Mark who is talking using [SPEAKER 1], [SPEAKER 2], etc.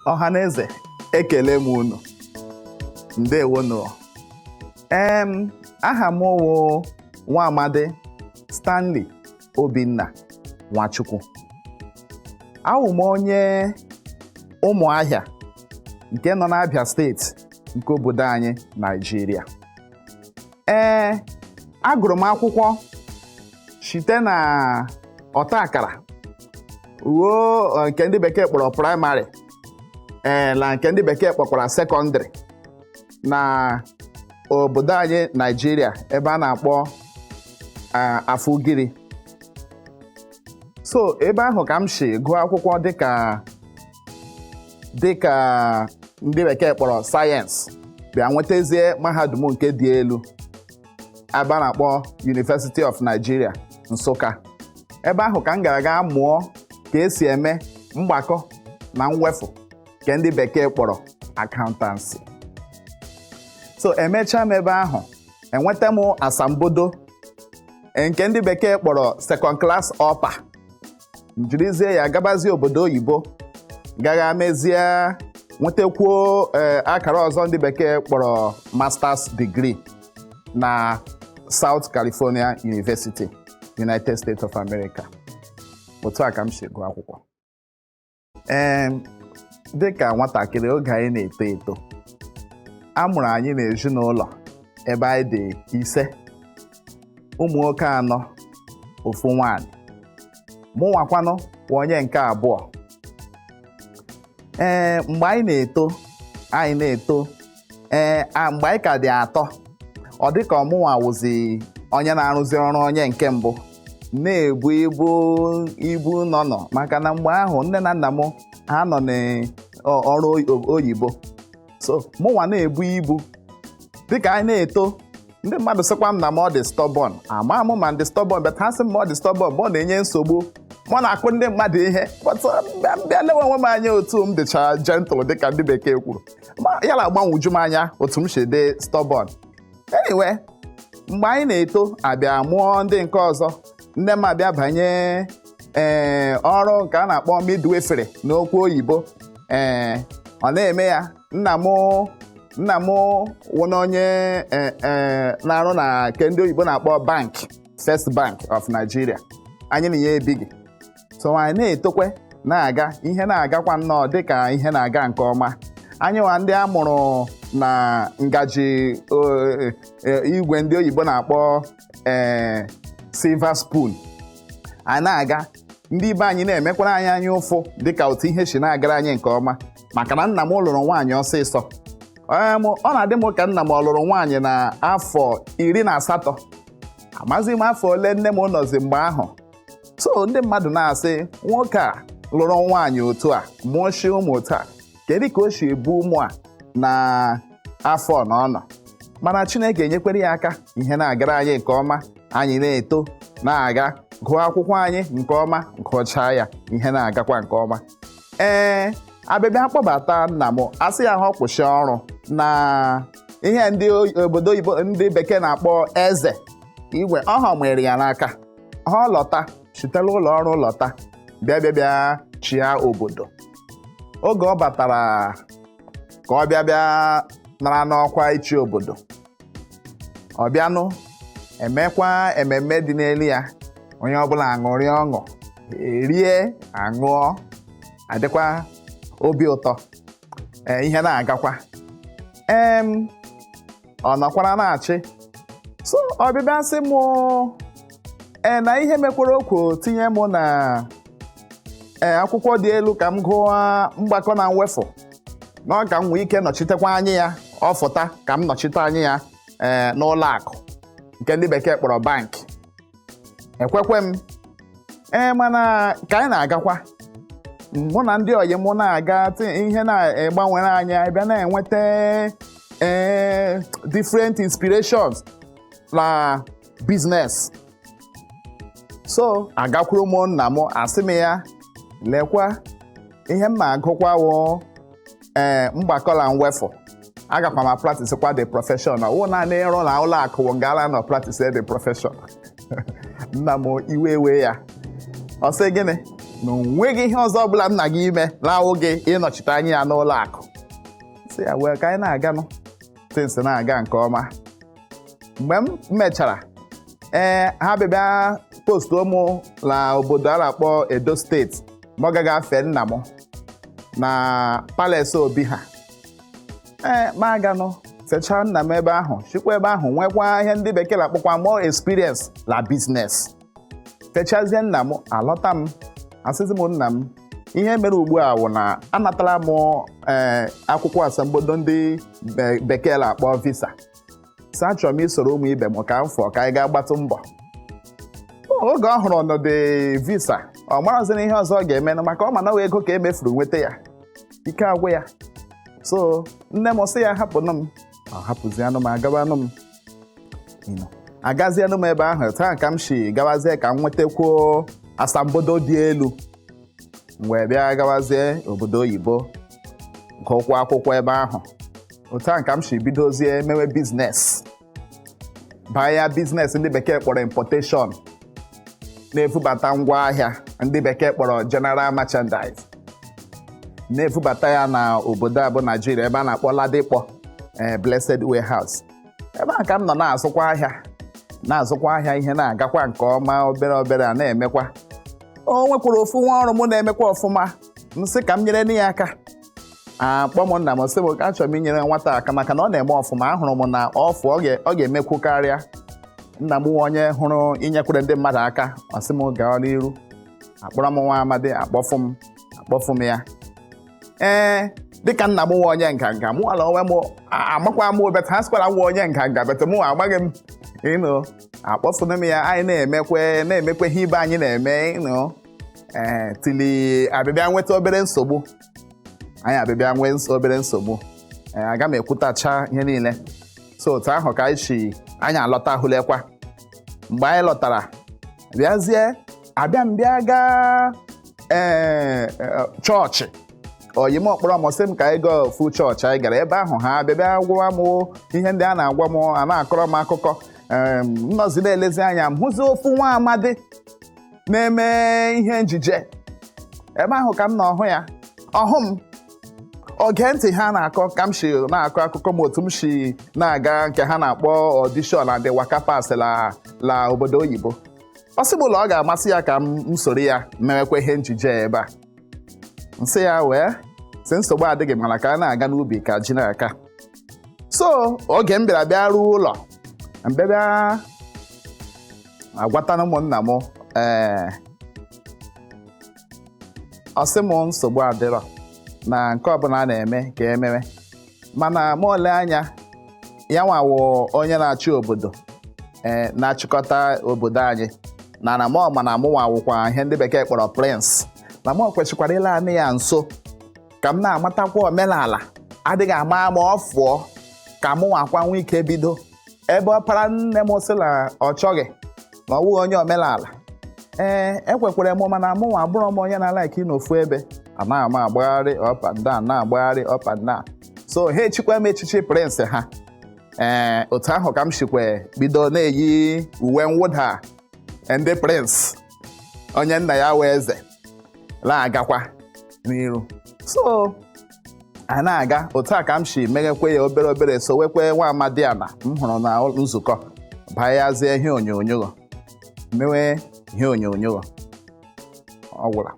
[SPEAKER 1] Ọhaneze, ekele m unu. Ndewonu. Aha m wụ Nwa Amadi Stanley Obinna Nwachukwu. Awụ m onye Ụmụahịa nke nọ n'Abia Steeti nke obodo anyị Naijiria. Ee, agụrụ m akwụkwọ site na ọta akara ruo nke ndị bekee kpọrọ praịmarị, ee, na nke ndị bekee kpọkwara sekọndịrị na obodo anyị Naijiria, ebe a na-akpọ Afugiri. So ebe ahụ ka m si gụọ akwụkwọ dịka ndị bekee kpọrọ sayensị, bịa nwetazie mahadum nke dị elu ebe a na-akpọ University of Nigeria, Nsụka. Ebe ahụ ka m gara ga mụọ ka esi eme mgbakọ na mwefụ nke ndị bekee kpọrọ accountancy. So emechaa m ebe ahụ, enweta m asambodo nke ndị bekee kpọrọ second class upper. Jirizie ya gabazie obodo oyibo, gaga mezie nwetakwuo akara ọzọ ndị bekee kpọrọ masters degree na South California University, United States of America. Otu a ka m si gụọ akwụkwọ. Ee, dịka nwatakịrị, oge anyị na-eto eto, a mụrụ anyị n'ezinụlọ ebe anyị dị 5, ụmụ nwoke anọ, ofu nwanyị. Mụnwakwanụ bụ onye nke abụọ. Ee, mgbe anyị na-eto, anyị na-eto, ee, mgbe anyị ka dị atọ, ọ dị ka ọmụnwa wụzi onye na-arụzi ọrụ onye nke mbụ, na-ebu ibu nọ nọ, maka na mgbe ahụ nne na nna m ha nọ n'ọrụ oyibo. So mụnwa na-ebu ibu. Dịka anyị na-eto, ndị mmadụ sịkwa m na m ọ dị stubborn. Ama m ma ndị stubborn, but ha sị m ma ọ dị stubborn, ma ọ na-enye nsogbu, mụ na-akụ ndị mmadụ ihe. But bịa lewe onwe m anya, otu m dịcha gentle, dịka ndị bekee kwuru, ya na-agbanwoju m anya otu m si dị stubborn. Anyway, mgbe anyị na-eto, abịa mụọ ndị nke ọzọ, nne m abịa banye ee ọrụ nke a na-akpọ midwifery n'okwu oyibo. Ee, ọ na-eme ya. Nna m wụ na onye ee na-arụ na nke ndị oyibo na-akpọ bank, First Bank of Nigeria. Anyị na ya ebighị. So anyị na-etokwe na-aga, ihe na-agakwa nnọọ dịka ihe na-aga nke ọma. Anyị nwa ndị a mụrụ na ngaji igwe ndị oyibo na-akpọ ee silver spoon, anyị na-aga, ndị be anyị na-emekwara anyị anya ụfụ dịka otu ihe si na-agara anyị nke ọma, maka na nna m lụrụ nwaanyị ọsịsọ. Ọ na-adị m ka nna m ọ lụrụ nwaanyị na afọ 18. Amaghị m afọ ole nne m nọzi mgbe ahụ. So ndị mmadụ na-asị, nwoke a lụrụ nwaanyị otu a, mụọchie ụmụ otu a, kedu ka o si ebu ụmụ a na afọ na ọ nọ? Mana Chineke enyekwere ya aka, ihe na-agara anyị nke ọma. Anyị na-eto na-aga, gụọ akwụkwọ anyị nke ọma, gụchaa ya, ihe na-agakwa nke ọma. Ee, abịabịa kpọbata nna m, asị ya ha kwụsị ọrụ na ihe ndị obodo oyibo ndị bekee na-akpọ eze igwe ọha nwere ya n'aka. Ha lọta, sitela ụlọ ọrụ lọta, bịa bịa bịa chịa obodo. Oge ọ batara ka ọ bịa bịa nara n'ọkwa ịchị obodo, ọ bịanụ emekwa ememme dị n'elu ya, onye ọbụla aṅụrị ọṅụ, erie, aṅụọ, adịkwa obi ụtọ. Ee, ihe na-agakwa. Ọ nọkwara na-achị. So ọbịbịa sị mụ ee na ihe mekwara okwu tinye mụ na ee akwụkwọ dị elu ka m gụọ mgbakọ na mwefụ, na ọ ka m nwee ike nọchitekwa anya ya, ọ fụta ka m nọchite anya ya ee n'ụlọ akụ nke ndị bekee kpọrọ bank. Ekwekwe m. Ee, mana ka anyị na-agakwa, mụ na ndị ọyị mụ na-aga, ihe na-egbanwere anyị, bịa na-enweta ee different inspirations na business. So agakwuru m nna m, asị m ya, lekwa ihe m na-agụkwa wụ ee mgbakọ na mwefụ, agakwa m practice kwa the profession. Ọ wụ naanị ịrụ na ụlọ akụ wụ ngala nọ practice the profession. Nna m iwe ewe ya, ọ sị gịnị? Na o nweghị ihe ọzọ ọbụla m na-aga ime na-awụ gị ịnọchite anya ya n'ụlọ akụ. Sị ya wee ka anyị na-aganụ, things na-aga nke ọma. Mgbe m mechara, ee, ha bịa postuo mụ na obodo a na-akpọ Edo Steeti, ma ọ gaghị afe nna m na palace obi ha. Ee, ma aganụ fechaa nna m ebe ahụ, chikwa ebe ahụ nwekwa ihe ndị bekee na-akpọkwa more experience la business. Fechazie nna m, alọta m, asịzi m nna m, ihe mere ugbu a wụ na anatala m, ee, akwụkwọ asambodo ndị bekee na-akpọ visa. Sị achọrọ m isoro ụmụ ibe m ka m fọ ka anyị gaa gbatụ mbọ. Oge ọ hụrụ ọnọdụ visa, ọ marazịna ihe ọzọ ọ ga-eme maka ọ ma na ego ka emefuru nweta ya, ike agwụ ya. So nne m sị ya hapụnụ m, ọ hapụzianụ m, agabanụ m, agazienụ m ebe ahụ. Taa ka m si gawazie ka m nwetakwuo asambodo dị elu. M wee bịa gawazie obodo oyibo, gụkwa akwụkwọ ebe ahụ. Otu a ka m si bidozie mewe business, baa ya business ndị bekee kpọrọ importation, na-ebubata ngwaahịa ndị bekee kpọrọ general merchandise, na-ebubata ya na obodo a bụ Naijiria, ebe a na-akpọ Ladipo, Blessed Warehouse. Ebe a ka m nọ na-azụkwa ahịa, na-azụkwa ahịa, ihe na-agakwa nke ọma. Obere obere a na-emekwa, o nwekwara ofu nwa ọrụ m na-emekwa ọfụma. M sị ka m nyere ya aka. Akpọ m nna m, sị m achọrọ m inyere nwata aka maka na ọ na-eme ọfụma, ahụrụ m na ọfụ ọ ga-emekwu karịa. Nna m nwe onye hụrụ inyekwere ndị mmadụ aka. Ọ sị m gaa n'iru. Akpọrọ m nwa amadi, akpọfụ m ya. Ee, dịka nna m nwe onye nganga, mụ ala onwe m amakwa m bet ha sịkwara nwa onye nganga bet mụ amaghị m ịnụ. Akpọfụnụ m ya, anyị na-emekwe na-emekwe ihe ibe anyị na-eme ịnụ. Ee, tili abịbịa nweta obere nsogbu, anyị abịbịa nwee obere nsogbu. Ee, aga m ekwutacha ihe niile. So otu ahụ ka anyị si anyị alọta hụlekwa. Mgbe anyị lọtara, bịazie abịa m bịa gaa, ee, chọọchị oyi m ọkpọrọ m, sị m ka anyị gaa ofu chọọchị. Anyị gara ebe ahụ, ha bịa bịa gwa m ihe ndị a na-agwa m, a na-akọrọ m akụkọ. M nọzi na-elezi anya, m hụzi ofu nwa amadi na-eme ihe njije ebe ahụ. Ka m na ọhụ ya, ọhụ m, oge ntị ha na-akọ ka m si na-akọ akụkọ m, otu m si na-aga nke ha na-akpọ audition na the waka pass la obodo oyibo. Ọ sị m ụlọ ọ ga-amasị ya ka m soro ya mewekwa ihe njije ebe a. Nsị ya wee sị nsogbu adịghị, mana ka a na-aga n'ubi ka ji na-aka. So oge m bịara bịa ruo ụlọ, mgbe bịa agwatana ụmụnna m, ee, ọ sị m nsogbu adịrọ, na nke ọbụla a na-eme ka emewe. Mana m ole anya ya nwawo onye na-achị obodo, ee, na-achịkọta obodo anyị, na mụ mana mụ wụkwa ihe ndị bekee kpọrọ prince, na mụ kwesịkwara ile anị ya nso ka m na-amatakwa omenala adịghị ama ma ọ fụọ ka mụ nwakwa nwee ike bido ebe ọpara nne m sị na ọ chọghị na ọ wụghị onye omenala. Ee, ekwekwere m, mana mụ nwa abụrọ m onye na-alike n'ofu ebe a na-ama agbagharị up and down, na-agbagharị up and down. So ha echikwa m echichi prince ha. Ee, otu ahụ ka m sikwe bido na-eyi uwe mwụda ndị prince, onye nna ya wee eze, na-agakwa n'iru. So a na-aga, otu a ka m si meghekwe ya obere obere, sowekwe nwa amadi ana m hụrụ na nzukọ, banyazie ihe onyonyo, mewe ihe onyonyo. Ọ gwụla.